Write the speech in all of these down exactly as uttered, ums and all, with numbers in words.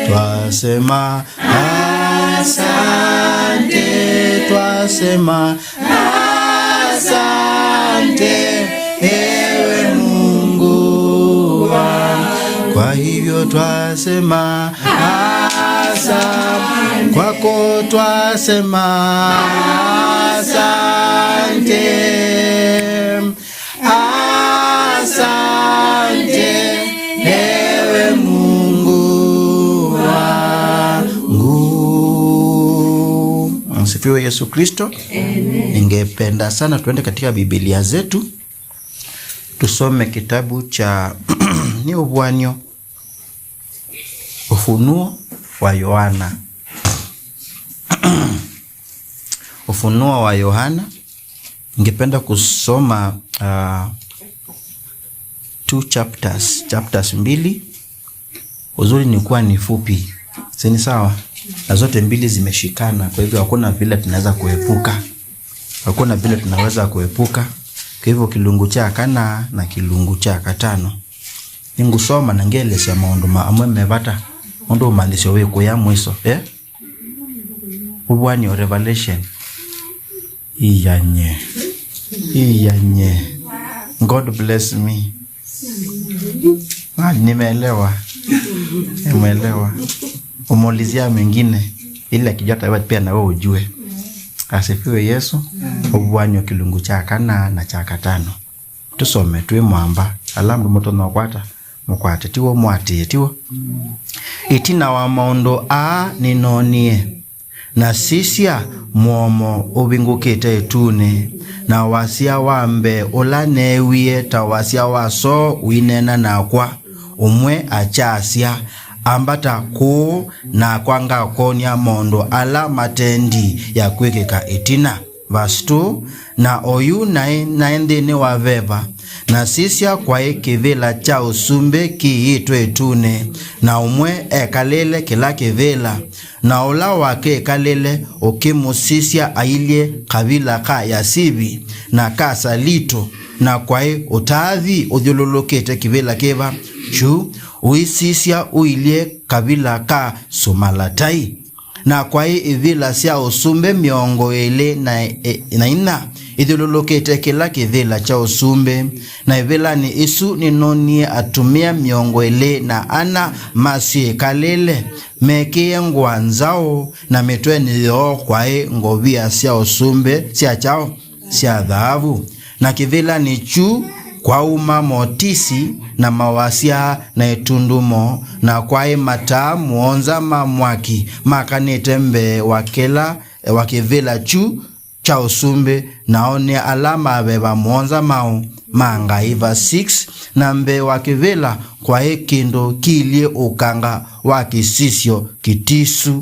Twasema asante, twasema asante, ewe Mungu wa. Kwa hivyo twasema asante, kwako twasema asante. Asante, ewe Mungu wangu. Msifiwe Yesu Kristo. Amen. Ningependa sana tuende katika Biblia zetu, tusome kitabu cha ni Ũvuan'yo, Ufunuo wa Yohana. Ufunuo wa Yohana. Ningependa kusoma, uh, two chapters, chapters mbili. Uzuri ni kuwa ni fupi, si ni sawa? Na zote mbili zimeshikana, kwa hivyo hakuna vile tunaweza kuepuka, hakuna vile tunaweza kuepuka. Kwa hivyo kilungu cha kana na kilungu cha katano nĩngũsoma na ngelesya maũndũ ma amwe me vata, ũndũ ũmanyĩsyo wĩ kũya mwiso, eh? Ũvuan'yo, Revelation. Iyanye. Iyanye. God bless me. Ah, nimeelewa. Nimeelewa. Umulizia mengine ili akijua atawe pia na wewe ujue. Asifiwe Yesu. Ũvuan'yo kilungu cha kana na cha katano. Tũsome twĩ mwamba. Ala andũ mũtonya ũkwata, mũkwate. Tiwo mwatĩe, tiwo. Ĩtina wa maũndũ aa nĩnoonie, na sisya, mũomo ũvingũkĩte ĩtunĩ, na wasya wa mbee ũla neewie ta wasya wa soo ũineena nakwa, ũmwe akyasya, ambata kũũ, nakwa ngakwony'a maũndũ ala matendi ya kwĩkĩka ĩtina. Verse two, na oyu naĩ, naĩ nthĩnĩ wa veva, na sisya, kwaĩ kĩvĩla kya ũsumbĩ kĩiĩtwe ĩtunĩ, na ũmwe ekalĩle kĩla kĩvĩla, na ũla wakĩkalĩle ũkĩmũsisya ailyĩ kavila ka yasivi na ka salito, na kwaĩ ũtaathi ũthyũlũlũkĩte kĩvĩla kĩva kyu, ũisisya ũilyĩ kavila ka sumalatai. Na kwaĩ ivĩla sya ũsumbĩ mĩongo ĩlĩ na, e, na inya ithyũlũlũkĩte kĩla kĩvĩla kya ũsumbĩ, na ivĩlanĩ isu nĩnoonie atumĩa mĩongo ĩlĩ na ana ma syĩkalĩle, mekĩe ngũa nzaũ, na mĩtwenĩ yoo kwaĩ ngovia sya ũsumbĩ sya kyaũ? Sya thaavu. Na kĩvĩlanĩ kyu kwauma motisi, na mawasya, na ĩtundumo, na kwaĩ mataa mũonza ma mwaki makanĩte mbee wa kĩla, wa kĩvĩla kyu kya ũsumbĩ, nao nĩ ala maveva mũonza maũ ma Ngai. Verse six, na mbee wa kĩvĩla kwaĩ kĩndũ kĩilyĩ ũkanga wa kĩsisyo kĩtisu.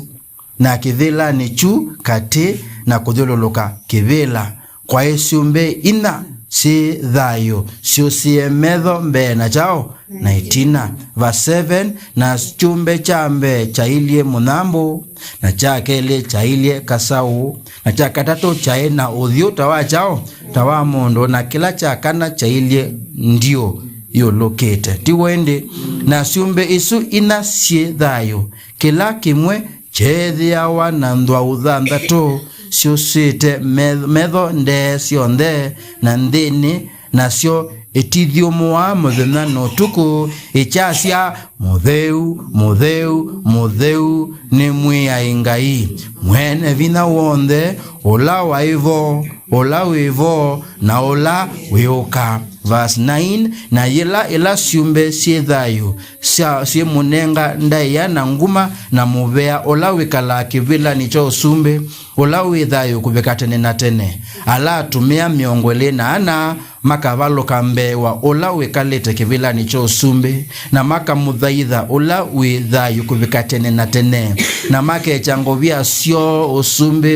Na kĩvĩlanĩ kyu katĩ na kũthyũlũlũka kĩvĩla, kwaĩ syũmbe inya syĩ thayũ, syũsĩe metho mbee na kyaũ? Na ĩtina. Verse seven, na kyũmbe kya mbee kyailyĩ mũnyambũ, na kya kelĩ kyailyĩ kasaũ, na kya katatũ kyaĩ na ũthyũ ta wa kyaũ? Ta wa mũndũ, na kĩla kya kana kyailyĩ ndiũ yũlũkĩte. Ti w'o ĩndĩ? Na syũmbe isu inya syĩ thayũ, kĩla kĩmwe kyeethĩawa na nthwau thanthatũ syũsĩte me-, metho ndee syonthe na nthĩnĩ, nasyo itithyũmũaa mũthenya na ũtukũ, ikyasya, "Mũtheu, mũtheu, mũtheu nĩ Mwĩai Ngai Mwene Vinya W'onthe, ũla waĩ vo, ũla wĩ vo, na ũla wĩũka." Verse nine, na yĩla ila syũmbe syĩ thayũ sya, syĩmũnenga ndaĩa na nguma na mũvea ũla wĩkalaa kĩvĩlanĩ kya ũsumbĩ, ũla wĩ thayũ kũvika tene na tene, ala atumĩa mĩongo ĩlĩ na ana makavalũka mbee wa ũla wĩkalĩte kĩvĩlanĩ kya ũsumbĩ, na makamũthaitha ũla wĩ thayũ kũvika tene na tene, na makekya ngovia syoo ũsumbĩ,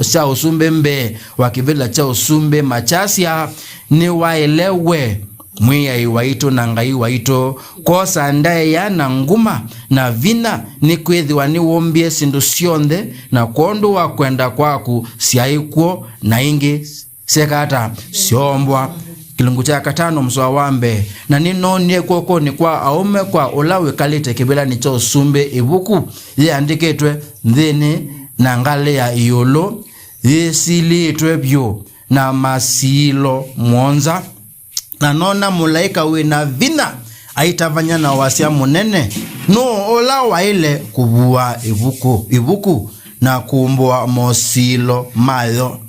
sya ũsumbĩ mbee wa kĩvĩla kya ũsumbĩ, makyasya, "Nĩwaĩle we, Mwĩai waitũ na Ngai waitũ, kwosa ndaĩa na nguma na vinya, nĩkwĩthĩwa nĩwũmbie syĩndũ syonthe, na kwondũ wa kwenda kwaku syaĩ kw'o, na ingĩ syeka ata? Syoombwa." Kĩlungu kya katano mũsoa wa mbee, na nĩnoonie kw'okonĩ kwa aũme kwa ũla wĩkalĩte kĩvĩlanĩ kya ũsumbĩ ĩvuku yĩandĩkĩtwe nthĩnĩ na ngalĩ ya ĩũlũ yĩsilĩtwe vyũ na masiilo mũonza. Na noona mũlaĩka wĩ na vinya aitavany'a na wasya mũnene, "Nũũ ũla waĩle kũvua ĩvuku, ĩvuku na kumbũa mosiilo mayo?"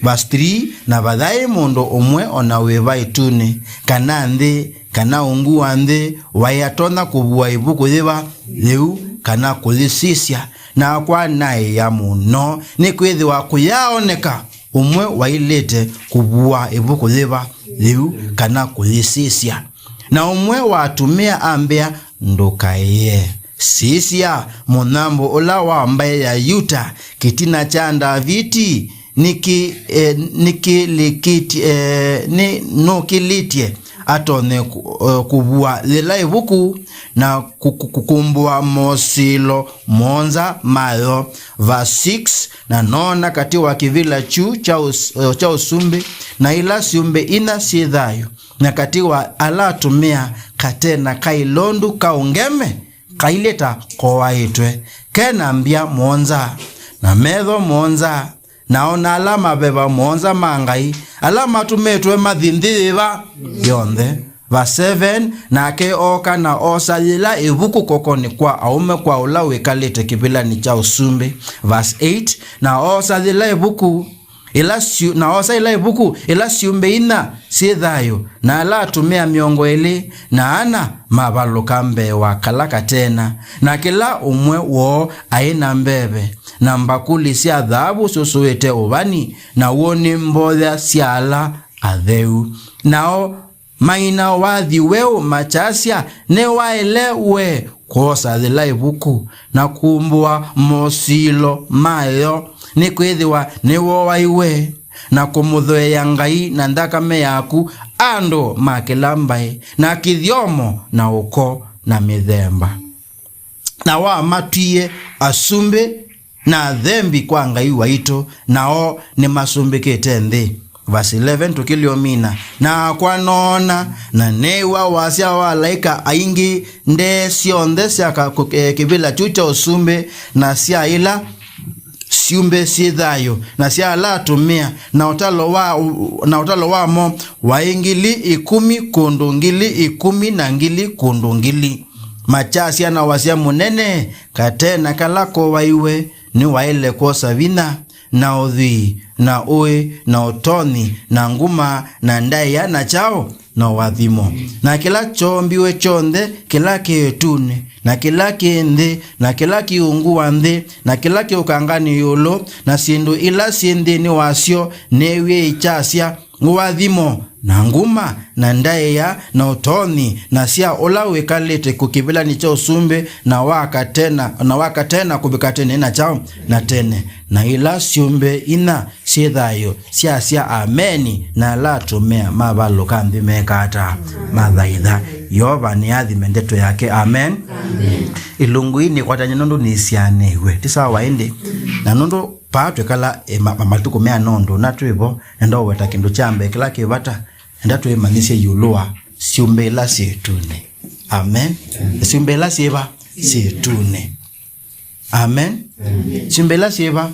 Verse three, na vayaĩ mũndũ ũmwe o na wĩva ĩtunĩ, kana nthĩ, kana ungu wa nthĩ, waĩ atonya kũvua ĩvuku yĩva yĩu, kana kũyĩsisya. Nakwa naĩa mũno, nĩkwĩthĩwa kũyaaoneka ũmwe waĩlĩte kũvua ĩvuku yĩva yĩu, kana kũyĩsisya. Na ũmwe wa atumĩa ambĩa, "Ndũkaĩe. Sisya, mũnyambũ ũla wa mbaĩ ya Yuta, kĩtina kya Ndaviti, nĩkĩ-, eh, nĩkĩlĩkĩtye, eh, nĩ-, nũkĩlĩtye atonye kũ-, eh, kũvua yĩla ĩvuku na kũ-, kũ-, kũkumbũa mosiilo mũonza mayo." Verse six, na noona katĩ wa kĩvĩla kyu kya ũs-, eh, kya ũsumbĩ na ila syũmbe inya syĩ thayũ, na katĩ wa ala atumĩa katena kailondu ka ũngeme kailĩta koaĩtwe, ke na mbya mũonza, na metho mũonza, na o na ala maveva mũonza ma Ngai, ala matũmĩtwe mathi nthĩ yĩva yonthe. Verse seven, nake ooka na oosa yĩla ĩvuku kokonĩ kwa aũme kwa ũla wĩkalĩte kĩvĩlanĩ kya ũsumbĩ. Verse eight, na oosa yĩla ĩvuku ĩla syu-, na oosa ĩla ĩvuku ĩla syũmbe inya syĩ thayũ, na ala atumĩa mĩongo ĩlĩ na ana mavalũka mbee wa kala katena, na kĩla ũmwe woo aĩ na mbeve, na mbakuli sya thaavu syusũĩte ũvani, na w'o nĩ mboya sya ala atheu. Nao maina wathi weũ makyasya, "Nĩwaĩle we kwosa yĩla ĩvuku, na kumbũa mosiilo mayo, nĩkwĩthĩwa nĩwooaiwe, na kũmũthooea Ngai na nthakame yaku andũ ma kĩla mbaĩ, na kĩthyomo, na ũko, na mĩthemba." Na wamatwie asumbĩ na athembi kwa Ngai waitũ, nao nĩmasumbĩkĩte nthĩ. Verse eleven, tũkĩlĩomina. Nakwa noona, na neew'a wasya wa alaĩka aingĩ ndee syonthe sya ka-, kũ-, eh, kĩvĩla kyu kya ũsumbĩ, na sya ila syũmbe syĩ thayũ, na sya ala atumĩa, na ũtalo wa, na ũtalo wamo waĩ ngili ikũmi kũndũ ngili ikũmi na ngili kũndũ ngili. Makyasya na wasya mũnene, katena kala kovaiwe, nĩwaĩle kwosa vinya, na ũthwii, na ũĩ, na ũtonyi, na nguma, na ndaĩa, na kyaũ, na ũathimo. Na kĩla kyombiwe kyonthe, kĩla kĩ ĩtunĩ, na kĩla kĩ nthĩ, na kĩla kĩ ungu wa nthĩ, na kĩla kĩ ũkanganĩ ĩũlũ, na syĩndũ ila syĩ nthĩnĩ wasyo, neew'ie ikyasya, Ũathimo, na nguma, na ndaĩa, na ũtonyi, na sya ũla wĩkalĩte kũkĩvĩlanĩ kya ũsumbĩ, na wa katena, na wa katena kũvika tene na kyaũ, na tene. Na ila syũmbe inya syĩ thayũ syasya, "Ameni," na ala atumĩa mavalũka nthĩ meka ata? Mathaitha. Yeova nĩathime ndeto yake. Amen. Amen. Ilungu ii nĩkwatany'a nũndũ nĩsyaanĩw'e. Ti sawa ĩndĩ? Na nũndũ paa twĩkala, e, ma-, ma-, matukũ mea nũndũ na twĩ vo, nenda ũweta kĩndũ kya mbee kĩla kĩ vata, nenda twĩmanyĩsye ĩũlũ wa syũmbe ila syĩ ĩtunĩ. Amen. Syũmbe ila syĩ va? Syĩ ĩtunĩ. Amen. Syũmbe ila syĩ va?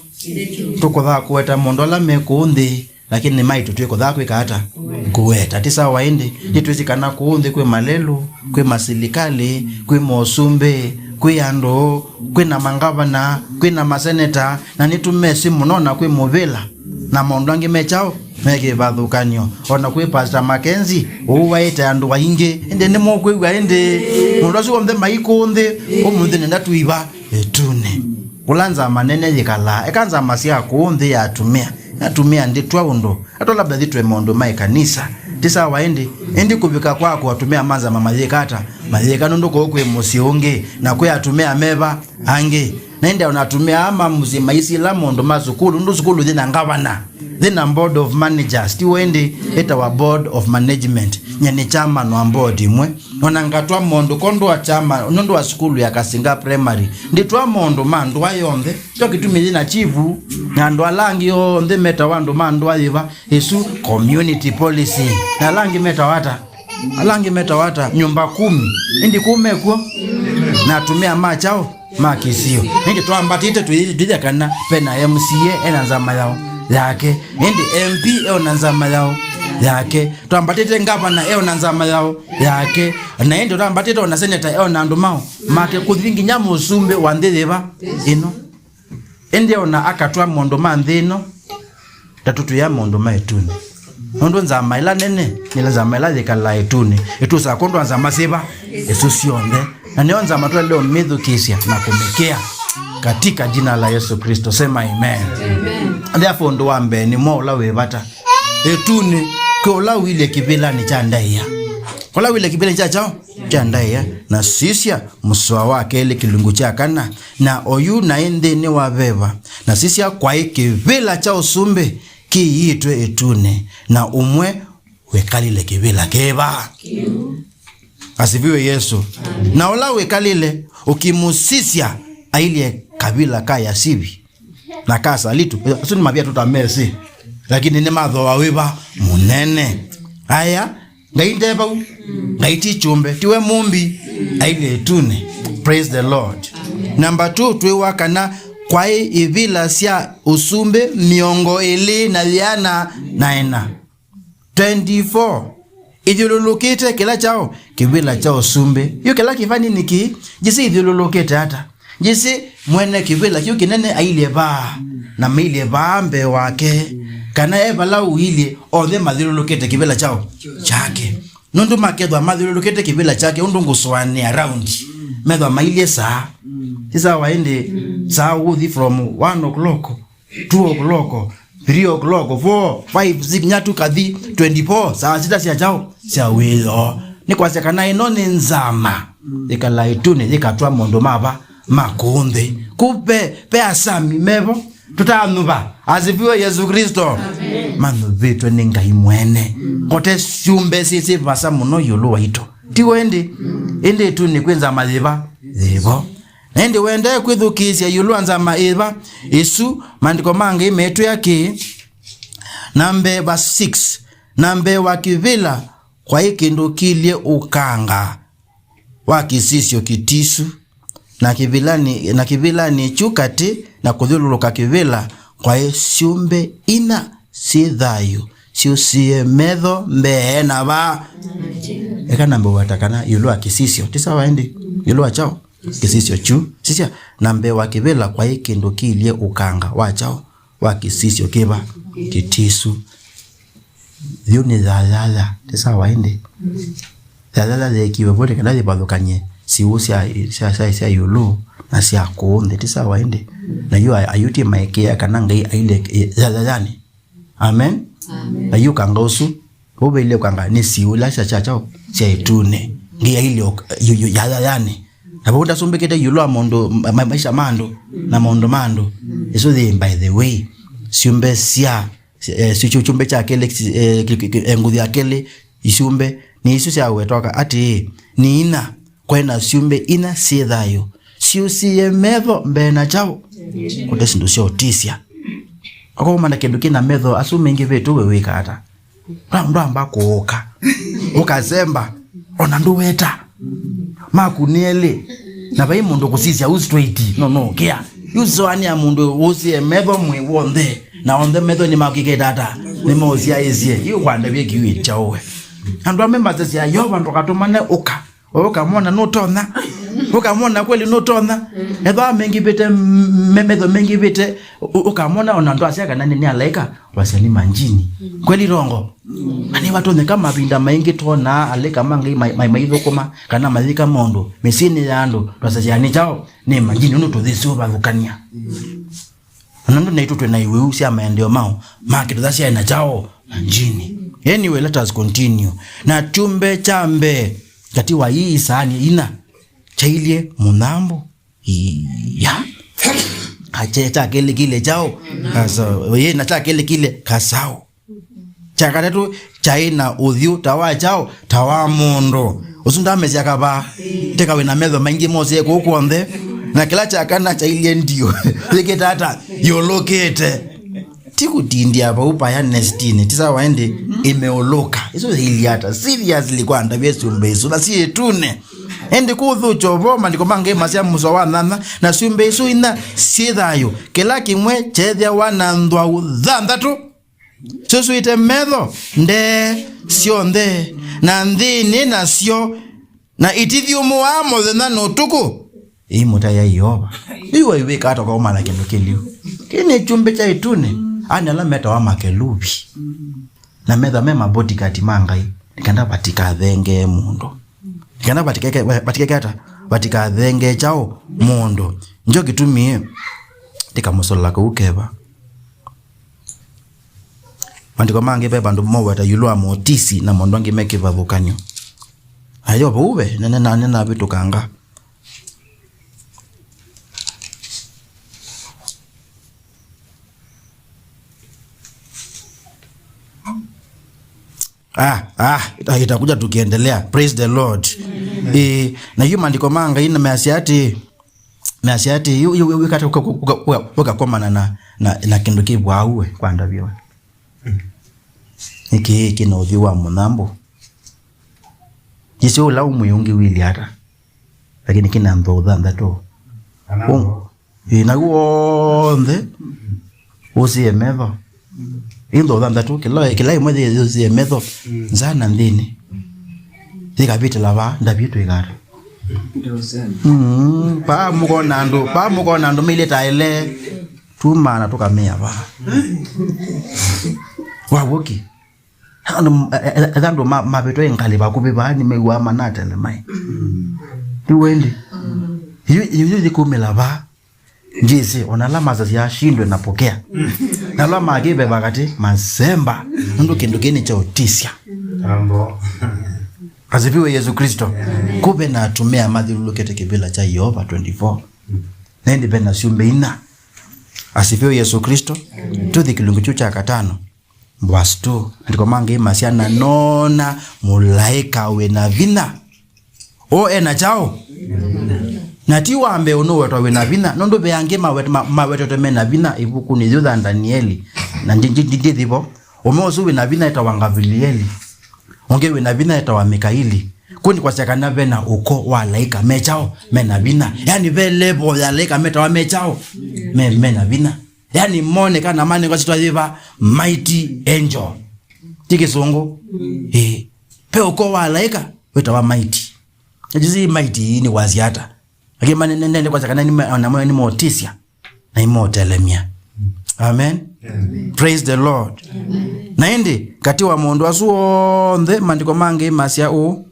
Tũkũthaa kũweta maũndũ ala me kũũ nthĩ, lakini nĩ maitũ twĩkũthaa kwĩka ata? Kũweta. Ti sawa ĩndĩ? Nĩtwĩsĩ kana kũũ nthĩ kwĩ malelũ, kwĩ masilikalĩ, kwĩ mosumbĩ, kwĩ andũ, kwĩ na mangavana, kwĩ na maseneta, na nĩtũmesĩ mũno na kwĩ mũvĩla na maũndũ angĩ me kyaũ, me kĩvathũkany'o. O na kwĩ Pastor Mackenzie, ũu waĩte andũ aingĩ, ĩndĩ nĩmũkwĩw'a ĩndĩ? Maũndũ asu onthe mai kũũ nthĩ, ũmũnthĩ nenda tũiva ĩtunĩ. Kũla nzama nene yĩkalaa, eka nzama sya kũũ nthĩ ya atumĩa. Atumĩa ndĩtwa ũndũ, atwa labda thitwe maũndũ ma ĩkanisa. Ti sawa ĩndĩ? Ĩndĩ kũvika kwaku atumĩa ma nzama mayĩka ata? Mayĩka nũndũ kũũ kwĩ mũsyĩ ũngĩ, na kwĩ atumĩa meva angĩ. Na ĩndĩ ona atumĩa aa ma mũsyĩ maisila maũndũ ma sukulu, nũndũ sukulu yĩ na ngavana, yĩ na board of managers, ti w'o ĩndĩ? Ĩtawa board of management. Nyie nĩ chairman wa board ĩmwe, ona ngatwa maũndũ kwondũ wa chairman, nũndũ wa sukulu ya Kasinga Primary. Ndĩtwaa maũndũ ma ndũa yonthe, kyo kĩtumi yĩ na chief, na andũ ala angĩ onthe metawa andũ ma ndũa yĩva, ĩsu community policy. Na ala angĩ metawa ata? Ala angĩ metawa ata? Nyũmba kumi. Ĩndĩ kũu mekw'o? Na atumĩa ma kyaũ? Ma kĩsio. Ĩndĩ twambatĩte tũyĩthya kana ve na M C A e na nzama yaũ? Yake. Ĩndĩ M P e na nzama yaũ? Yake. Twambatĩte ngavana e na nzama yaũ? Yake. Na ĩndĩ twambatĩte ona seneta e na andũ maũ? Make, kũthi nginya mũsumbĩ wa nthĩ yĩva? Ĩno. Ĩndĩ ona akatwaa maũndũ ma nthĩ ĩno, tatũtwĩe maũndũ ma ĩtunĩ. Nũndũ nzama ĩla nene nĩ ĩla nzama ĩla yĩkalaa ĩtunĩ. Ĩtusaa kwondũ wa nzama syĩva? Ĩsu syonthe. Na nĩyo nzama twaĩle ũmĩthukĩĩsya na kũmĩkĩa katika jina la Yesu Kristo. Sema amen. Amen. Therefore, ũndũ wa mbee nĩ mwa ũla wĩ vata ĩtunĩ, kwĩ ũla ũilye kĩvĩlanĩ kya ndaĩa. Ũla ũilye kĩvĩlanĩ kya kyaũ? Kya ndaĩa. Na sisya, mũsoa wa kelĩ kĩlungu kya kana, na oyu naĩ nthĩnĩ wa veva, na sisya, kwaĩ kĩvĩla kya ũsumbĩ kĩiĩtwe ĩtunĩ, na ũmwe wĩkalile kĩvĩla kĩva? Asifiwe Yesu. Amen. Na ũla wĩkalile ũkĩmũsisya ailye kavĩla ka Yasivi na ka Salitu. Asu nĩ mavia tũtamesĩ, lakini nĩ mathooa wĩva mũnene. Aya, Ngai nde vau. Ngai ti kyũmbe, tiwe mũmbi. Ailye ĩtunĩ. Praise the Lord. Number two, twĩwa kana kwaĩ ivĩla sya ũsumbĩ mĩongo ĩlĩ na yĩana na ĩna. Twenty-four. Ithyũlũlũkĩte kĩla kyaũ? Kĩvĩla kya ũsumbĩ. Yu kĩla kĩvani nĩ kĩĩ? Njĩsĩ ithyũlũlũkĩte ata? Njĩsĩ mwene kĩvĩla kĩu kĩnene ailye vaa, na mailye vaa mbee wake, kana e vala ũilye, onthe mathyũlũlũkĩte kĩvĩla kyaũ? Kyake. Nũndũ makethwa mathyũlũlũkĩte kĩvĩla kyake ũndũ ngũsũanĩa round, methwa mailye saa. Ti sawa ĩndĩ? Saa ũthi from one o'clock, two o'clock, three o'clock, four, five, six, nginya tũkathi twenty-four, saa sita sya kyaũ? Sya wĩoo. Nĩ kwasya kana ĩno nĩ nzama yĩkala ĩtunĩ yĩkatwaa maũndũ mava ma kũũ nthĩ. Kũu ve, ve asami mevo tũtanũva. Asifiwe Yesu Kristo. Amen. Manũvĩtwe nĩ Ngai mwene. Kote syũmbe syĩsĩ vasa mũno ĩũlũ waitũ. Ti w'o ĩndĩ? Ĩndĩ ĩtunĩ kwĩ nzama yĩva? Yĩvo. Na ĩndĩ wendee kwĩthukĩĩsya ĩũlũ wa nzama ĩva ĩsu, maandĩko ma Ngai metwĩa kĩĩ? Na mbee, verse six, na mbee wa kĩvĩla kwaĩ kĩndũ kĩilye ũkanga wa kĩsisyo kĩtisu, na kĩvĩlanĩ, na kĩvĩlanĩ kyu katĩ na kũthyũlũlũka kĩvĩla kwaĩ syũmbe ina syĩ thayũ, syũsie metho mbee na va. Eka nambe wata kana ĩũlũ wa kĩsisyo. Ti sawa ĩndĩ? Ĩũlũ wa kyaũ? Kĩsisyo kyu. Sisya, na mbee wa kĩvĩla kwaĩ kĩndũ kĩilye ũkanga wa kyaũ? Wa kĩsisyo kĩva? Kĩtisu. Yu nĩ yayaya. Ti sawa ĩndĩ? Yayaya yeekiwe vo nĩ kana yĩvathũkany'e siw'ũ sya, sya, sya, sya ĩũlũ na sya kũũ nthĩ. Ti sawa ĩndĩ? Na yu a-, Ayuti maĩkĩĩa kana Ngai ailye yayayanĩ. Amen? Amen. Na yu ũkanga ũsu, ũu vailye ũkanga nĩ siw'ũ ila sya, sya kyaũ? Sya ĩtunĩ. Ngai ailye ũk-, yu, yu, yayayanĩ. Na vau ndasumbĩkĩte ĩũlũ wa maũndũ, ma-, ma-, maisha ma andũ, na maũndũ ma andũ. Ĩsu yĩ, by the way, syũmbe sya, eh, syo, syo, kyũmbe kya kelĩ, eh, ki-, ki-, ki-, eh, nguthu ya kelĩ, isyũmbe, nĩ isu syawetwa atĩĩ, nĩ ina, kwaĩ na syũmbe ina syĩ thayũ, syũsie metho mbee na kyaũ? Kũte syĩndũ sya ũtĩsya. Akorwo ũmana kĩndũ kĩna metho asu maingĩvĩtwe, we wĩka ata? Ndwa-, ndwamba kũũka. Ũkasemba. Ona ndũweta. Maku nĩ elĩ. Na vai mũndũ kũsisya u straight. No, no, kĩa. Yu sũanĩa mũndũ ũsie metho mwĩ w'onthe. Na onthe metho nĩ makĩkĩte ata? Nĩ maũsyaĩsye. Yu kwandavye kiwĩ kyaũwe. Andũ amwe masesya, Yova ndũkatũmane ũka. Ũkamwona nũtonya. Ũkamwona kweli nũtonya. Ethwa mengĩvĩte, me-, metho mengĩvĩte, ũ-, ũkamwona ona ndwasya kana nĩ, nĩ alaĩka, wasya nĩ manjini. Kweli rongo? Na nĩvatonyeka mavinda maingĩ twonaa alaĩka ma Ngai mai-, mai-, maithũkũma, kana mayĩka maũndũ mĩsyĩnĩ ya andũ, twasasya nĩ kyaũ? Nĩ manjini, ũndũ tũthĩsĩ ũvathũkany'a. Na nũndũ naitũ twĩ na iwĩu sya maendeeo maũ ma kĩtũtha syaĩ na kyaũ? Na njini. Anyway, let us continue. Na kyũmbe kya mbee katĩ wa ii isaani ina kyailye mũnyambũ. Iya. Ache, kya kelĩ kĩlĩ kyaũ? Kasaũ. Ĩĩ, na kya kelĩ kĩlĩ kasaũ. Kya katatũ kyaĩ na ũthyũ ta wa kyaũ? Ta wa mũndũ. Ũsu ndamesya kavaa. Teka wĩ na metho maingĩ mosie kũu kw'onthe. Na kĩla kya kana kyailyĩ ndiũ. Yĩkĩte ata? Yũlũkĩte. Ti kũtindĩa vau paya nestinĩ, ti sawa ĩndĩ? Ĩmeũlũka. Isu yailyĩ ata? Seriously, kwa ndavye syũmbe isu, na syĩ ĩtunĩ. Ĩndĩ kũthũkya ũvoo, maandĩko ma Ngai masya mũsoa wa nyanya, na syũmbe isu inya syĩ thayũ, kĩla kĩmwe kyeethĩawa na nthwau thanthatũ. Syusũĩte metho, ndee syonthe, na nthĩnĩ nasyo, na itithyũmũaa mũthenya na ũtukũ. Ĩimũtaĩa Yeova. Yu waiwĩka ata ũkaumana kĩndũ kĩlĩu? Kĩĩ nĩ kyũmbe kya ĩtunĩ. Ani ala metawa makeluvi. Na metha me mabodyguard ma Ngai, nĩ kenda vatikathengee mũndũ. Nĩ kenda vatikeke, vatikeke ata? Vatikathengee kyaũ? Mũndũ. Nĩkyo kĩtumi ĩ, tĩkamũsũla kau keva. Maandĩko mangĩ ve vandũ moweta ĩũlũ wa motisi na maũndũ angĩ me kĩvathũkany'o. Ayo vau ve, nene na nene avĩtũkanga. Ah, ah, ita-, itakuja tukiendelea. Praise the Lord. Eh, na yu maandĩko ma Ngai na measya atĩ, measya atĩ, yu, yu, yu, wĩkate ũka-, ũka-, ũka-, ũkakomana na, na, na kĩndũ kĩvwau we, kwa ndavyo we. Nĩkĩ kĩna ũthyũ wa mũnyambũ? Jisĩ ũla ũmwe ũngĩ wĩlĩ ata? Lakini kĩna nthoo thanthatũ. Ana Ũ-, nthoo. Ĩ, na w'onthe ũsie metho. Ĩ nthoo thanthatũ, kĩla, kĩla ĩmwe yĩ-, yũsie metho. Mm. Nza na nthĩnĩ. Yĩkavĩtĩla vaa, ndavitũ ĩkata. Ndio sema. Mm, paa mũkona andũ, paa mũkona andũ mailĩta ele. Tumaa na tũkamĩa vaa. Waw'o kĩ? Andũ, e-, e-, e-, andũ ma-, mavĩtwe ngalĩ vakuvĩ vaa nĩmew'aa manatele mai. Ti wendi? Yu, yu, yu yĩkumĩla vaa. Njĩsĩ, ona ala masasya ashindwe na pokea. Na ala makĩveva katĩ, masemba. Nũndũ kĩndũ kĩĩ nĩ kya ũtisya. Tambo. Asifiwe Yesu Kristo. Amen. Kuve na atumĩa mathyũlũlũkĩte kĩvĩla kya Yeova twenty-four. Na ĩndĩ ve na syũmbe ina. Asifiwe Yesu Kristo. Amen. Tũthi kĩlungu kyu kya katano. Verse two, andĩko mangĩ masya, na noona mũlaĩka wĩ na vinya. O e na kyaũ? Na ti wa mbee ũnũwetwa wĩ na vinya, nũndũ ve angĩ mawet-, ma-, mawetetwe me na vinya ĩvukunĩ yĩu ya Ndanieli. Na ndi-, ndi-, ndi-, ndithi vo. Ũmwe ũsu wĩ na vinya etawa Ngavilieli. Ũngĩ wĩ na vinya etawa Mikaili. Kũu nĩ kwasya kana ve na ũko wa alaĩka me kyaũ? Me na vinya. Yani ve level ya alaĩka metawa me kyaũ? Me, me na vinya. Yani, monekana manengwa syĩtwa yĩva? Mighty angel. Ti kĩsũngũ? Mm. Ĩĩ. Ve ũko wa alaĩka wĩtawa mighty. Ĩsu mighty ii nĩ kwasya ata? Lakini mane-, ne-, ne-, nĩ kwasya kana nĩ ma-, ona mo nĩmotĩsya na imotelemya. Amen? Amen. Praise the Lord. Amen. Na ĩndĩ, katĩ wa maũndũ asu onthe, maandĩko mangĩ masya ũũ,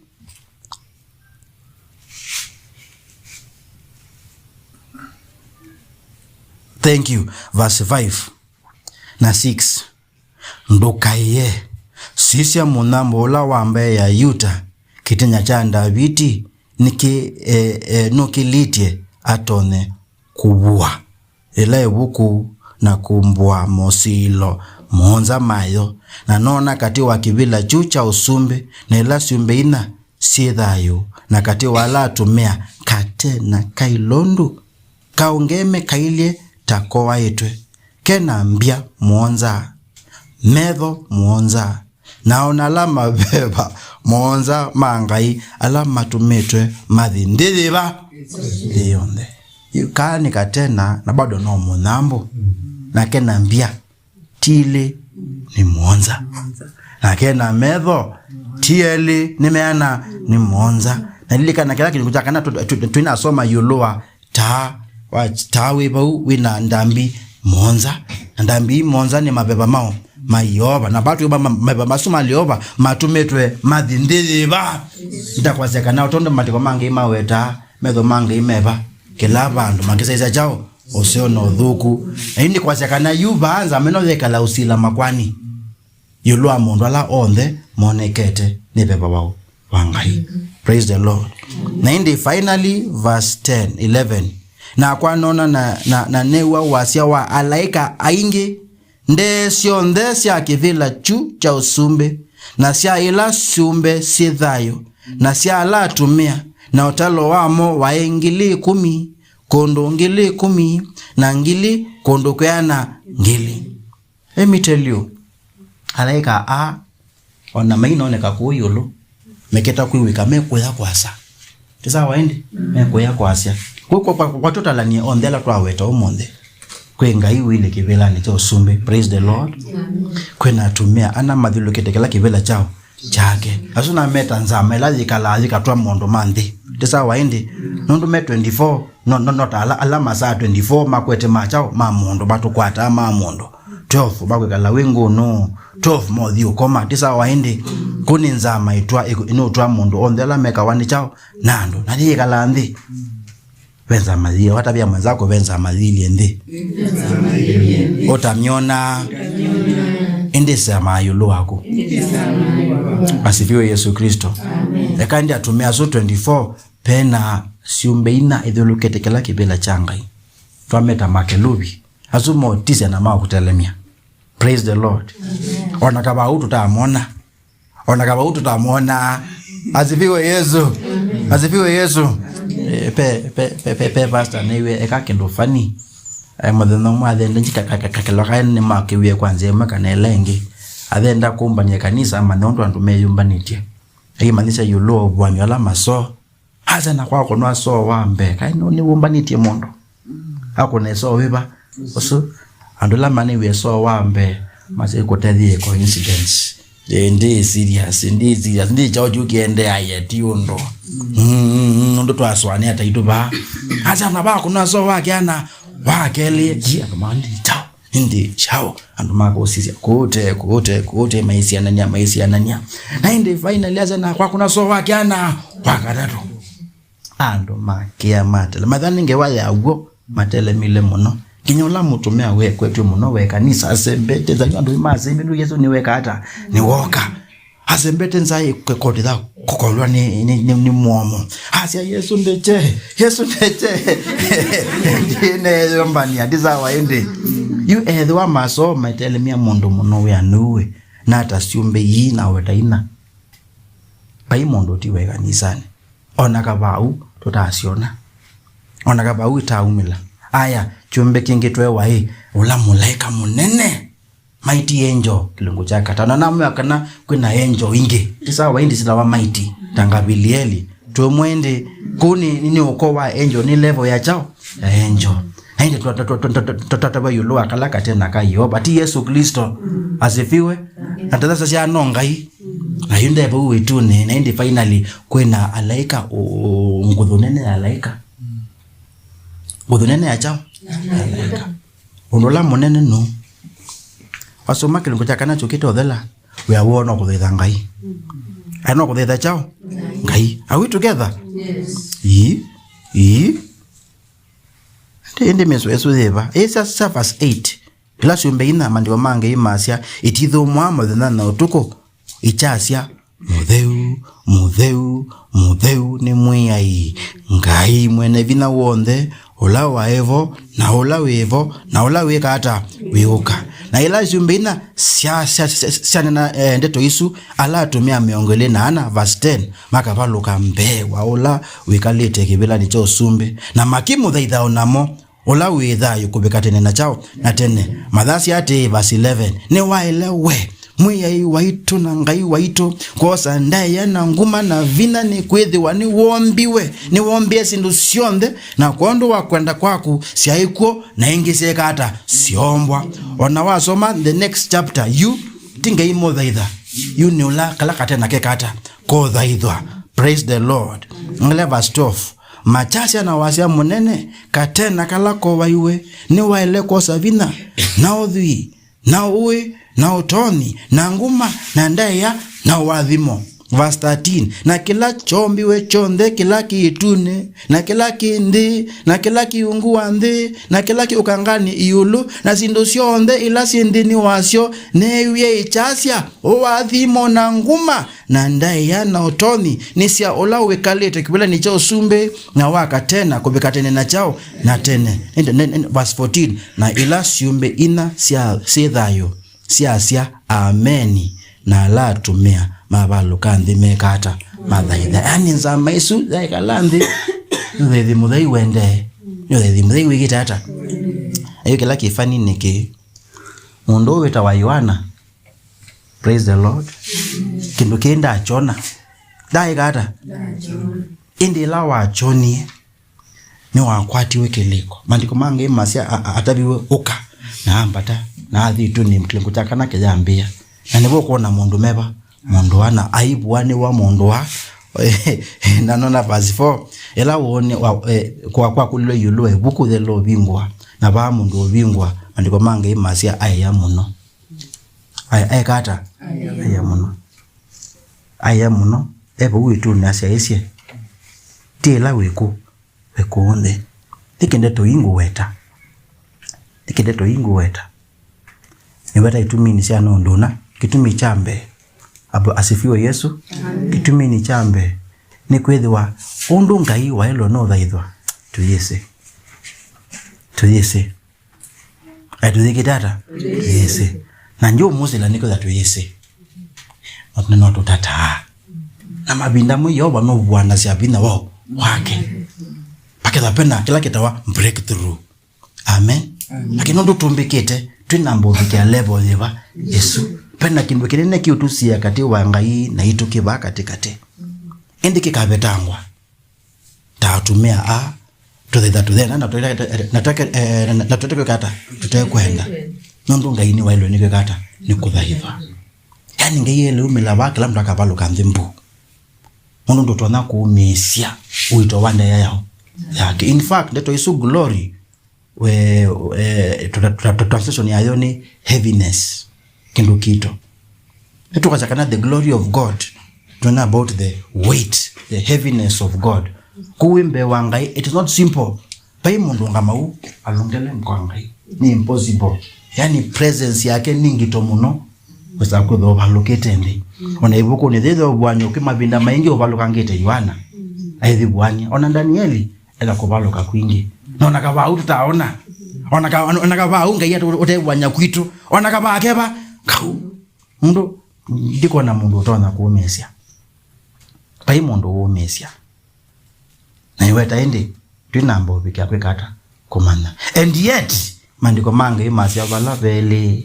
Thank you. Verse five na six. Ndũkaĩe. Sisya, mũnyambũ ũla wa mbaĩ ya Yuta, kĩtĩnya kya Ndaviti, nĩkĩ-, e, e, nũkĩlĩtye atonye kũvua ĩla ĩvuku na kũmbũa mosilĩlo mũonza mayo. Na noona katĩ wa kĩvĩla kyu kya ũsumbĩ na ila syũmbe inya syĩ thayũ, na katĩ wa ala atumĩa kate na kailondu kaũngeme kailyĩ ta koaĩtwe, ke na mbya mũonza, metho mũonza, na o na ala maveva mũonza ma Ngai ala matũmĩtwe mathi nthĩ yĩva? Nthĩ yonthe. Yu kaa nĩ katena, na bado no mũnyambũ, na ke na mbya ti ilĩ, nĩ mũonza. Na ke na metho ti elĩ, nĩ meana, nĩ mũonza. Na lilikana kĩla kĩlungu kya kana tũ-, tũ-, twĩnasoma ĩũlũ wa taa, wa taa wĩ vau wĩ na ndambi mũonza. Na ndambi ii mũonza nĩ maveva mao ma Yeova. Na vatwĩ ma-, ma-, maveva masu ma Yeova matũmĩtwe mathi nthĩ yĩva? Ndakwasya kana o tondũ maandĩko ma Ngai mawetaa, metho ma Ngai meva kĩla vandũ makĩsyaĩĩsya kyaũ? Ũseo na ũthũku. Na ĩndĩ kwasya kana yu vaa nzama ĩno yĩkala ũsila makwani. Ĩũlũ wa maũndũ ala onthe monekete nĩ veva wa, wa Ngai. Praise the Lord. Na ĩndĩ finally, verse ten, eleven. Nakwa noona na, na, na neew'a wasya wa alaĩka aingĩ, ndee syonthe sya kĩvĩla kyu kya ũsumbĩ, na sya ila syũmbe syĩ thayũ, na sya ala atumĩa, na ũtalo wamo waĩ ngili ikũmi, kũndũ ngili ikũmi, na ngili kũndũ kwĩana ngili. Let me tell you, alaĩka aa, o na mainoneka kũu ĩũlũ, mekĩta kwĩw'ĩka mekũya kwasa. Ti sawa ĩndĩ? Mekũya kwasya. Kwa, kwa, kwa, kwa tũtalanie onthe ala twaweta ũmũnthĩ. Kwĩ Ngai ũilye kĩvĩlanĩ kya ũsumbĩ. Praise the Lord. Kwĩ na atumĩa ana mathyũlũkĩte kĩla kĩvĩla kyaũ kyake. Asu nameta nzama ĩla yĩkalaa yĩkatwa maũndũ ma nthĩ. Ti sawa ĩndĩ? Nũndũ me twenty-four, no, no, no ta ala, ala masaa twenty-four makwete ma kyaũ, ma mũndũ, matũkwataa ma mũndũ. Twelve makwĩkala wĩ ngũnũ. Twelve mothi ũkoma. Ti sawa ĩndĩ? Kũ nĩ nzama ĩtwa, ĩkũ-, ĩnũtwa mũndũ onthe ala mekawa nĩ kyaũ, na andũ. Na yĩkalaa nthĩ. Ve nzama yĩĩ, watavya mwenzako ve nzama yĩilye nthĩ. Ũtamyona, ĩndĩ ĩsamaa ĩũlũ waku. Asifiwe Yesu Kristo. Eka ĩndĩ atumĩa asu twenty-four, pena syũmbe ina ithyũlũkĩte kĩla kĩvĩla kya Ngai. Twameta makeluvi. Asu motisya na makũtelemya. Praise the Lord. Ona kavau tũtamona. Ona kavau tũtamwonaa. Asifiwe Yesu. Asifiwe Yesu. Eh, pe, pe, pe, pe, pe pastor nĩw'e eka kĩndũ funny. Eh, mũthenya ũmwe athenda nji ka, ka, ka, kakĩlwa kaĩ nĩmakĩwie kwa nzĩa ĩmwe kana ĩla ĩngĩ. Athenda kũmbany'a kanisa amanya ũndũ andũ meyũmbanĩtye. Aimanyĩsya ĩũlũ wa ũvuan'yo ala masoo. Asya na kwakũnwa soo wa mbee, kaĩ nũ nĩwũmbanĩtye mũndũ? Akũne soo wĩva? Ũsu, andũ ala manĩw'e soo wa mbee, masĩ kũtethie coincidence. Eh, ndi serious, ndi serious, ndi kyaũ kĩu kĩendeaie ti ũndũ. Mm, mm, mm, ũndũ twasũanĩa ta itũ vaa. Asya na vakũnwa soo wa kĩana, wa kelĩ, ji, andũ mandi kyaũ. Ĩndĩ kyaũ? Andũ makũsisya, kũte, kũte, kũte, maisianania, maisianania. Na ĩndĩ finally asya na kwakũna soo wa kĩana wa katatũ. Andũ makĩa matele. Mathanĩ ngewa ya w'o, matelemile mũno. Nginya ũla mũtumĩa wekwetw'e mũno we kanisa, asembete nza, andũ masembie, Yesu nĩweka ata? Nĩwoka. Asembete nza ĩkekotitha kũkolwa nĩ, nĩ, nĩ, nĩ mũomo. Asya, "Yesu ndekye, Yesu ndekye." Ndineyũmbany'a, ti sawa ĩndĩ. Yu ethĩwa masoo matelemya mũndũ mũno wĩanũwe, na ta syũmbe ii na weta ina. Vai mũndũ ũtiwe kanisanĩ. Ona kavau tũtasyona. Ona kavau itaumĩla. Aya, kyũmbe kĩngĩ twewa ĩ, ũla mũlaĩka mũnene. Mighty angel, kĩlungu kya katano. Na namwĩa kana kwĩna angel ingĩ. Ti sawa, indi sitawa mighty. Ta Ngavilieli. Twĩmwe ĩndĩ, kũu nĩ, nĩ, nĩ ũko wa angel, nĩ level ya kyaũ? Ya angel. Na ĩndĩ twa-, twa-, twa-, twa-, twa-, twa-, twa-, twa-, ĩũlũ wa kala katena ka Yeova. Ti Yesu Kristo. Asifiwe. Na tata sasya no Ngai. Na yu nde vau wĩtunĩ, na ĩndĩ finally kwĩna alaĩka, ũ-, ũ-, nguthu nene ya alaĩka. Nguthu nene ya kyaũ? Alaĩka. Ũndũ ũla mũnene nũũ? Wasoma kĩlungu kya kana kyũkĩte ũthela, wĩa woo no kũthaitha Ngai. Aĩ no kũthaitha kyaũ? Ngai. Are we together? Yes. Ii, ii. Ĩndĩ, ĩndĩ mĩsoa ĩsu yĩva? Ĩĩ sya, sya verse eight. Ĩla syũmbe inya, maandĩko ma Ngai masya, itithũmũaa mũthenya na ũtukũ, ikyasya, "Mũtheu, mũtheu, mũtheu nĩ Mwĩai, Ngai Mwene Vinya W'onthe, ũla waĩ vo, na ũla wĩ vo, na ũla wĩka ata, wĩũka." Na ĩla syũmbe inya sya, sya, sya, syanena, eh, ndeto isu, ala atumĩa mĩongo ĩlĩ na ana, verse ten, makavalũka mbee wa ũla wĩkalĩte kĩvĩlanĩ kya ũsumbĩ, na makĩmũthaitha o namo, ũla wĩ thayũ kũvika tene na kyaũ na tene. Mathasya atĩĩ, verse eleven, "Nĩwaĩle we, Mwĩai waitũ na Ngai waitũ, kwosa ndaĩa na nguma na vinya, nĩkwĩthĩwa nĩwoombiwe, nĩwoombie syĩndũ syonthe, na kwondũ wa kwenda kwaku syaĩ kw'o, na ingĩ syeeka ata? Syoombwa." O na wasoma the next chapter, yu ti Ngai mũthaitha, yu nĩ ũla kala katena keka ata? Kothaithwa. Praise the Lord. Angalia verse twelve. Makyasya na wasya mũnene, katena kala kovaiwe, nĩwaĩle kwosa vinya, na ũthwii, na ũĩ, na ũtonyi, na nguma, na ndaĩa, na ũathimo. Verse thirteen, "Na kĩla kyombiwe kyonthe kĩla kĩ ĩtunĩ, na kĩla kĩ nthĩ, na kĩla kĩ ungu wa nthĩ, na kĩla kĩ ũkanganĩ ĩũlũ, na syĩndũ syonthe ila syĩ nthĩnĩ wasyo, neewie ikyasya, 'Ũathimo na nguma na ndaĩa na ũtonyi nĩ sya ũla wĩkalĩte kĩvĩlanĩ kya ũsumbĩ na wa katena kũvika tene na kyaũ na tene.'" Nĩ, nĩ, nĩ, verse fourteen, "Na ila syũmbe inya sya, syĩ thayũ syasya, 'Ameni,' na ala atumĩa mavalũka nthĩ meka ata? Mathaitha." Yaani nzama ĩsu yaĩkala nthĩ, nĩ ũthaithi mũthei wendee. Nĩ ũthaithi mũthei wĩkĩte ata? Yu kĩla kĩfani nĩkĩ? Mũndũ ũũ wĩtawa Yohana, praise the Lord, kĩndũ kĩĩ ndakyona. Ndaĩka ata? Ĩndĩ ĩla wakyonie, nĩwakwatiwe kĩlĩko. Maandĩko mangĩ masya a-, a-, ataviwe, "Ũka," na ambata, na athi ĩtunĩ, kĩlĩko kya kana kĩyambĩĩa. Na nĩvo ũkwona mũndũ meva, mũndũ ana aivũanĩwa mũndũ wa. Na nona verse four, ĩla wone wa, eh, kwa, kwakũlilwe ĩũlũ wa ĩvuku yĩla ũvingũa, na vaa mũndũ ũvingũa, maandĩko mangĩ masya aĩa mũno. Aĩ-, aĩka ata? Aĩa mũno. Aĩa mũno. E vau ĩtunĩ asyaĩĩsye, "Ti ĩla wĩku, wĩ kũũ nthĩ." Nĩkĩ ndeto ii ngũweta? Nĩkĩ ndeto ii ngũweta? Nĩweta ituminĩ sya nũndũ ũna. Kĩtumi kya mbee, abo asifiwe Yesu. Amen. Kĩtuminĩ kya mbee, nĩkwĩthĩwa ũndũ Ngai waĩlwe nũthaithwa, tũyĩsĩ. Tũyĩsĩ. Aĩ tũyĩkĩte ata? Tũyĩsĩ. Na njo ũmũsĩla nĩkwĩthwa tũyĩsĩ. No, no tũtataa. Na mavinda amwe Yeova nũvũanasya vinya wa, wake. Pakethwa pena kĩla kĩtawa breakthrough. Amen. Amen. Lakini nũndũ tũmbĩkĩte, twĩ namba ũvikĩa level yĩva? Ĩsu. Pena kĩndũ kĩnene kĩũtũsiĩa katĩ wa Ngai na itũ kĩva katĩkatĩ. Ĩndĩ kĩkavetangwa. Ta atumĩa aa, tũthetha tũthena na twĩke, na twĩke, eh, na, na twĩke kwĩka ata? Tũtekwenda. Nũndũ Ngai nĩwaĩlwe nĩ kwĩka ata? Nĩ kũthaithwa. Yaani Ngai elĩumĩla vaa, kĩla mũndũ akavalũka nthĩ mbu. Mũndũ ndũtonya kũũmĩĩsya ũito wa ndaĩa yao yake. In fact, ndeto isu glory, we, eh, tra-, tra-, tra-, translation yayo nĩ heaviness, kĩndũ kito. Nĩtũkasya kana the glory of God, twĩna about the weight, the heaviness of God. Kũu wĩ mbee wa Ngai, it is not simple. Vai mũndũ ũngama ũu alũngele mko wa Ngai. Nĩ impossible. Yaani presence yake nĩ ngito mũno. Wesa kwĩthwa ũvalũkĩte nthĩ. Ona ĩvukunĩ yĩĩ ya Ũvuany'o kwĩ mavinda maingĩ ũvalũkangĩte Yohana. Aĩthi vuany'a. Ona Danieli ela kũvalũka kwingĩ. Na ona kavaa ũu tũtaona. Ona ka-, ona kavaa ũu Ngai ate-, ũtevuany'a kwitũ. Ona kavaa keva kau. Mũndũ, ndikwona mũndũ ũtonya kũũmĩĩsya. Vai mũndũ ũũmĩĩsya. Na nĩweta ĩndĩ, twĩ namba ũvikĩa kwĩka ata? Kũmanya. And yet, maandĩko ma Ngai masya vala velĩ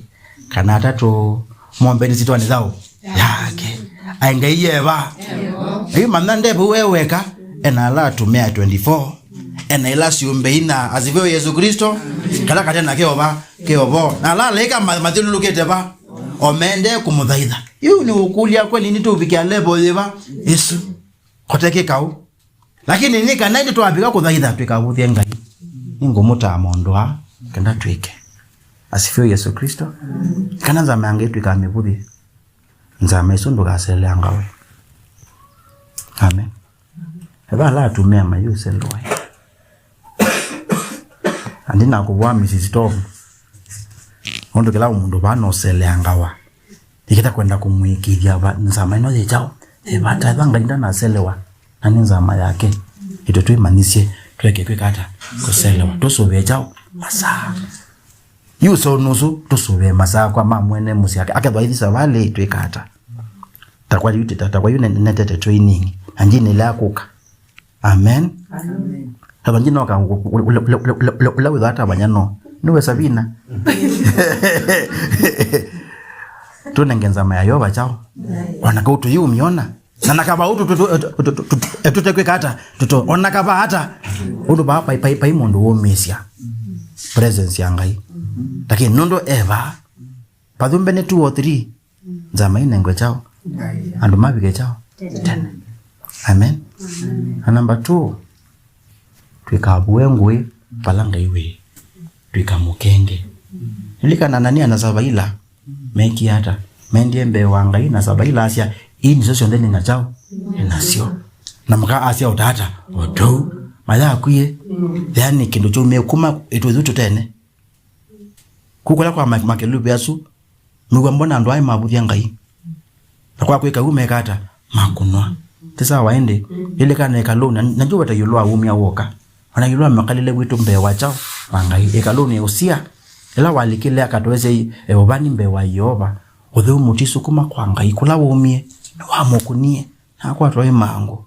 kana atatũ mombe nĩ syĩtwanĩ yake. Aĩ Ngai yeva? Yu manya nde vau e weka, ena ala atumĩa twenty-four, ena ila syũmbe inya, asifiwe Yesu Kristo, kala katena keova, keovo. Na ala alaĩka ma-, mathyũlũlũkĩte va, o mendee kũmũthaitha. Yu nĩ ũkũlya kweli nĩtũvikĩa level yĩva? Ĩsu. Kote kĩkaũ. Lakini nĩ kana ĩndĩ twavika kũthaitha twĩkavũthye Ngai. Nĩngũmũtaa maũndũ aa kenda twĩke. Asifiwe Yesu Kristo. Kana nzama ya Ngai twĩkamĩvũthye. Nzama ĩsu ndũkaseleangawe. Amen. Eva ala atumĩa mayũselewa. Andi nakũvũa Missus Tom. Ũndũ kĩla mũndũ vaa nũseleangawa. Nĩkĩta kwenda kũmũĩkĩĩthya va-, nzama ĩno yĩ kyaũ? Yĩ vata, ĩva Ngai ndanaselewa, na nĩ nzama yake. Ĩtwe twĩmanyĩsye, tũeke kwĩka ata? Kũselewa. Tũsũvĩe kyaũ? Masaa. Yu ũseo nũsu, tũsũvĩe masaa kwa ma mwene mũsyĩ ake. Akethwa aithi savalĩ, twĩka ata? Ta kwa yu, ta, ta kwa yu ne-, netete training. Na njinĩ ĩla ya kũka. Amen. Amen. Ava njinoka ũla wĩthaa atavany'a no nĩwe Savina. Tũnenge nzama ya Yeova kyaũ? Ona kau tũyĩũmyona. Na na kavaa ũu tũtekwĩka ata? Tũto ona kavaa ata? Ũndũ vaa pai, pai, pai mũndũ wũmĩĩsya presence ya Ngai. Lakini nũndũ eva, pathumbe nĩ two or three. Nzama inengwe kyaũ? Ngai. Andũ mavike kyaũ? Tene. Tene. Amen. Amen. Na number two, twĩkavue ngũĩ vala Ngai wĩ. Twĩkamũkenge. Lilikana Anania na Savaila mekie ata? Mendie mbee wa Ngai na Savaila asya, Ii nĩsyo syonthe nĩ na kyaũ? Nĩ nasyo. Na mũka asya ũtata, o tũu, mayakwie. Yaani kĩndũ kyaumie kuma ĩtũ ithu tũtene. Kũu kũla kwa ma-, makeluvi asu, nĩw'a mbona andũ aĩ mavũthya Ngai. Na kwa kwĩka ũu meka ata? Makũnwa. Ti sawa ĩndĩ, ĩlĩkana ĩkalũnĩ, na, na Yeova ta ĩũlũ wa wumya woka. O na ĩũlũ wa mĩkalĩle witũ mbee wa kyaũ? Wa Ngai. Ĩkalũnĩ Usia, ĩla walikile akatweesya ĩ-, eovani mbee wa Yeova, ũtheu mũtisu kuma kwa Ngai, kũla waumie, nĩwamũkũnie, na akwatwa ĩ mangũ.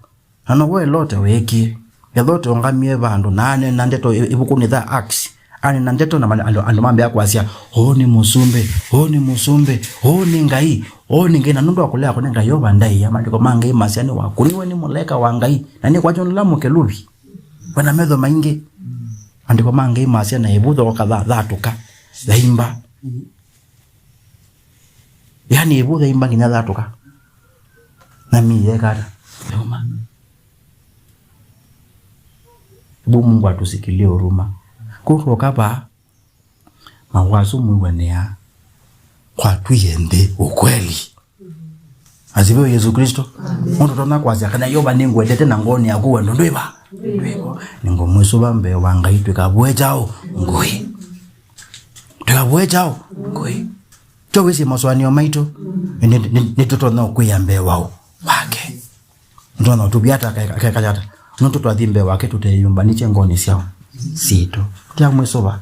Na now'o Elote weekie. Elote ũngamie vandũ, na aneena ndeto ĩ-, ĩvukunĩ ya Acts. Aneena ndeto na ma-, andũ, andũ mambĩa kwasya, "Ũũ nĩ mũsumbĩ, ũũ nĩ mũsumbĩ, ũũ nĩ Ngai, ũũ nĩ Ngai." Na nũndũ wa kũlea kũnenga Yeova ndaĩa, maandĩko ma Ngai masya nĩwakũniwe nĩ mũlaĩka wa Ngai, na nĩkwatyo nũla mũkeluvi. Wena metho maingĩ. Maandĩko ma Ngai masya na ĩvũtho katha-, yathatũka, yaimba. Yaani ĩvũtho yaimba nginya yathatũka. Na mĩĩ yeka ata? Yauma. Hebu Mungu atusikilie huruma. Kũu twoka vaa, mawazo mwiwanĩa kwa twie nthĩ ukweli. Asifiwe Yesu Kristo. Mũndũ tonya kwasya kana Yeova nĩngwendete na ngoonĩ yaku wendo ndwĩva? Ndwĩvo. Nĩngũmwĩsũva mbee wa Ngai twĩkavũe kyaũ? Ngũĩ. Twĩkavũe kyaũ? Ngũĩ. Tyo wĩsĩ masũanĩo maitũ. Nĩ, nĩ, nĩtũtonya kwĩa mbee wa ũ? Wake. Nĩtũtonya ũtũvya ata, akeka ata? Nũndũ twathi mbee wake tũteyũmbanĩtye ngoonĩ syaũ? Sitũ. Tya mwĩsũva.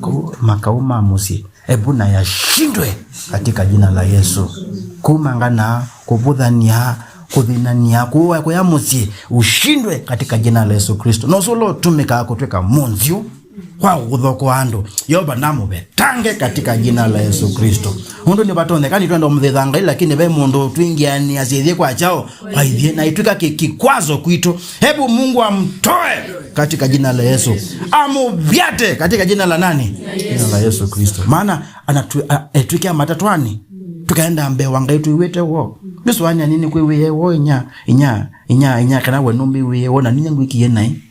Kũu makau ma mũsyĩ. Ebu na yashindwe katika jina la Yesu. Kumangana, kũvũthania, kũthinania, kuwa, kuya mũsyĩ, ushindwe katika jina la Yesu Kristo. Na ũsu ũla ũtũmĩkaa kũtwĩka mũnzyũ kwa ũthoko andũ, Yeova namũvetange katika jina la Yesu Kristo. Ũndũ nĩvatonyeka nĩtwenda ũmũthĩtha Ngai, lakini ve mũndũ twingĩanĩa syĩthyĩ kwa kyaũ? Kwa ithyĩ, na itwĩka ki-, kikwazo kwitũ. Hebu Mungu amtoe katika jina la Yesu. Amuvyate katika jina la nani? Jina la Yesu Kristo. Maana anatu-, a-, etwĩkĩa matatwani. Tũkaenda mbee wa Ngai tũiwĩte woo. Nĩsũanĩa nini kwĩwĩe woo inya, inya, inya, inya, kana we nũmbĩwĩe woo na ninya ngwĩkie nai.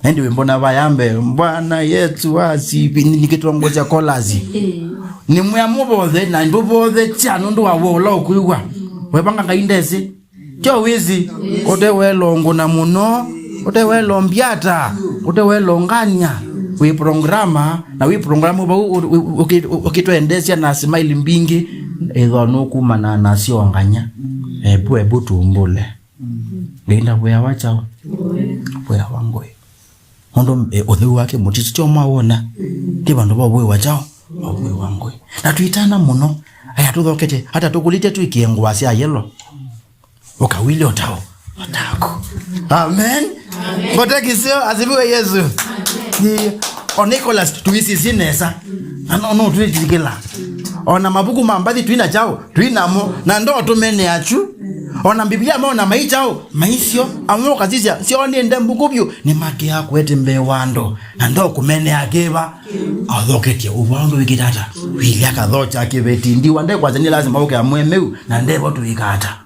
Ĩndĩ wĩmbona vaya mbee, Bwana Yesu asifi, ni-, nikĩtongosya kolasi. Nĩ mwĩa mũvothe, na ndũvothe kya nũndũ wa woo ũla ũkwĩw'a. Wevanga Ngai ndesĩ. Kyo wĩsĩ, ũtewelo ngũna mũno, ũtewelo mbyata, ũtewelo ngania, wĩ programa, na wĩ programu vau ũ-, ũ-, ũkĩ-, ũkĩtwendesya na smile mbingĩ, ĩthwa nũkumana na syonganya. Ebu, ebu tumbũle. Ngai ndavũyawa kyaũ? Vũyawa ngũĩ. Ũndũ, eh, ũtheu wake mũtisu, tyo mwawona? Ti vandũ va ũvũĩwa kyaũ? Va ũvũĩwa ngũĩ. Na twĩtana mũno. Aya tũthokete, hata tũkũlĩte twĩkĩe ngũa sya yellow. Ũkawile ũtao. Ũtako. Amen. Amen. Ngote kisio, asifiwe Yesu. Ni, o Nicholas, tuisisye nesa. Ano, no, twĩtikĩla. Ona mavuku ma mbathi twina kyaũ? Twinamo. Na ndo tũmene achu. Ona Biblia mona mai kyaũ? Maisyo. Amwe ũkasisya, syo nĩ nde mbuku vyũ, nĩmakĩa kwete mbee wa andũ. Na ndo kũmenea kĩva? Athoketye ũvoo ndũĩkĩte ata? Wĩlye akathokya kĩveti. Ndiwa ndekwasya nĩ lazima ũke amwemeu, na ndevo tũĩka ata?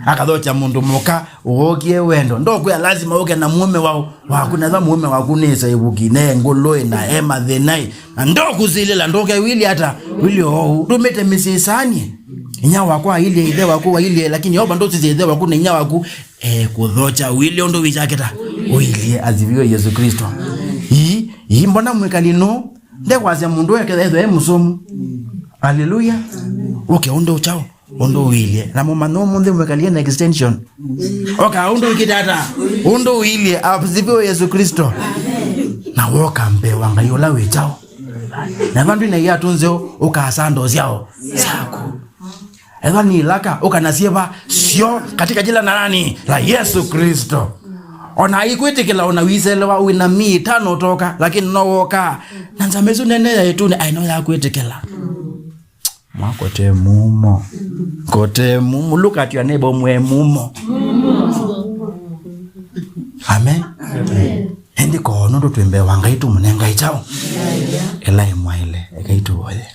Akathokya mũndũ mũka, ũvokie wendo. Ndokwĩa lazima ũke na mũũme wao, waku, na ĩla mũũme waku nĩ ĩsa ĩvuki, ne ngũlũĩ, na e mathĩnai. Na ndokũsilĩla, ndoke wĩlye ata? Wĩlye ou. Ndũmĩte mĩsyĩ ĩsanie. Inya wakwa ailie, ithe waku wailie, lakini Yeova ndũsisye ithe waku na inya waku. Eh, kũthokya ũilyĩ ũndũ wĩkyakĩta. Ũilyĩ, asifiwe Yesu Kristo. Ii, ii, mbona mwĩkali nũ? Ndekwasya mũndũ eke ethwe e mũsomu. Haleluya. Ũke ũndũ kyaũ? Ũndũ ũilyĩ. Na mũmanya ũmũnthĩ mwĩkalie na extension. Oka ũndũ wĩkĩte ata? Ũndũ ũilyĩ, asifiwe Yesu Kristo. Na woka mbee wa Ngai ũla wĩ kyaũ? Na vandũ ina iatũ nzeo, ũkasando syao. Syaku. Ethwa nĩ ilaka, ũkanasyĩva syo katika jina la nani? La Yesu Kristo. Ona aikwĩtĩkĩla, ona wiselewa wĩna mĩĩ ĩtano ũtoka, lakini no woka. Na nzama ĩsu nene ya ĩtũnĩ, aĩ no ya kwĩtĩkĩla. Mwa kote mumo. Kote mumo. Look at your neighbor, mwe mumo. Amen. Amen. Ĩndĩ ko nũndũ twĩ mbee wa Ngai tũmũnengae kyaũ? Ĩla ĩmwaĩle, ekai tũvoye.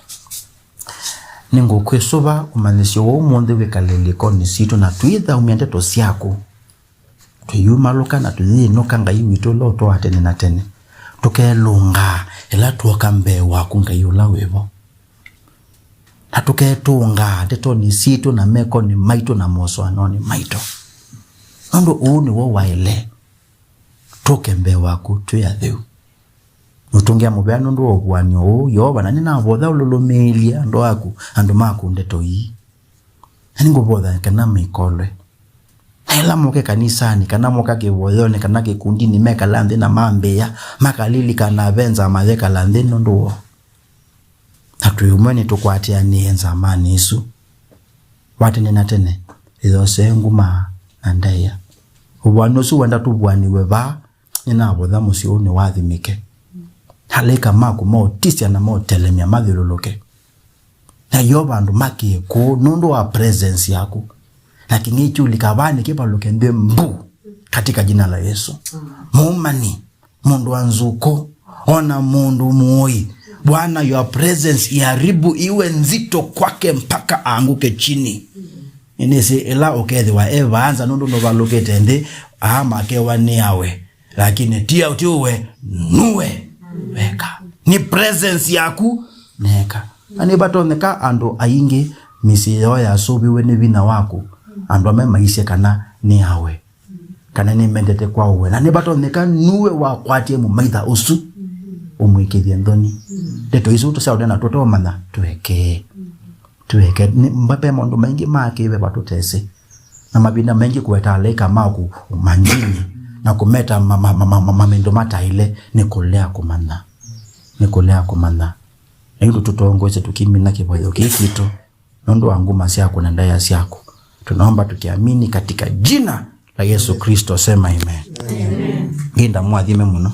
Nĩngũkwĩsũva ũmanyĩsyo wa ũmũnthĩ wĩkale ilĩkonĩ sitũ, na tũithaũmya ndeto syaku. Tũyumalũka na tũyĩnũka Ngai witũ ũla ũtũaa tene na tene. Tũkelũngaa ĩla twoka mbee waku Ngai ũla wĩ vo. Na tũketũngaa ndetonĩ sitũ na mekonĩ maitũ na mosũanonĩ maitũ. Nũndũ ũu nĩw'o waĩle tũke mbee waku twĩ atheu. Nũtũngĩa mũvea nũndũ wa ũvuan'yo ũũ, Yeova, na nĩnavotha ũlũlũmĩĩlye andũ aku, andũ maku ndeto ii. Na nĩngũvotha kana maikolwe. Na ĩla moke kanisanĩ, kana moka kĩvoyonĩ, kana kĩkundinĩ, mekala nthĩ na mambĩĩa, makalilikana ve nzama yekala nthĩ nũndũ woo. Na twĩ ũmwe nĩtũkwatĩanĩe nzamanĩ ĩsu. Wa tene na tene, ĩyosee nguma na ndaĩa. Ũvuan'yo ũsu wenda tũvuanĩw'e vaa, nĩnavotha mũsyĩ ũũ nĩwathimĩke. Alaĩka maku maũtisya na maũtelemya mathyũlũlũke. Na yo vandũ makĩe kũũ nũndũ wa presence yaku. Na kĩng'ei kyũlika vaa nĩkĩvalũke nthĩ mbu katika jina la Yesu. Mũumani, mũndũ wa nzukũ, ona mũndũ mũoi. Bwana, your presence iharibu, iwe nzito kwake mpaka aanguke chini. Nĩnĩsĩ ĩla ũkethĩwa e vaanza nũndũ nũvalũkĩte nthĩ, aa makewa nĩ awe. Lakini tia utiuwe nuwe weka. Ni presence yaku neka. Na nĩvatonyeka andũ aingĩ mĩsyĩ yoo yasũvĩwe nĩ vinya waku. Andũ amwe maisye kana nĩ awe. Kana nĩmendete kwa ũwe. Na nĩvatonyeka nuwe wakwatie mũmaitha ũsu. Ũmwĩkĩthye nthoni. Ndeto isu tũsyaũte na tũtomanya twekee. Tweke, nĩ, mba-, ve maũndũ maingĩ ma kĩveva tũtesĩ. Na mavinda maingĩ kũweta alaĩka maku manjini na kũmeta ma-, ma-, ma-, ma-, ma-, mamĩndũ mataĩle nĩ kũlea kũmanya. Nĩ kũlea kũmanya. Na yu tũtongoesye tũkĩmina kĩvoyo kĩĩ kitũ nũndũ wa nguma syaku na ndaĩa syaku. Tunaomba tukiamini katika jina la Yesu Kristo, sema amen. Amen. Ngai ndamũathime mũno.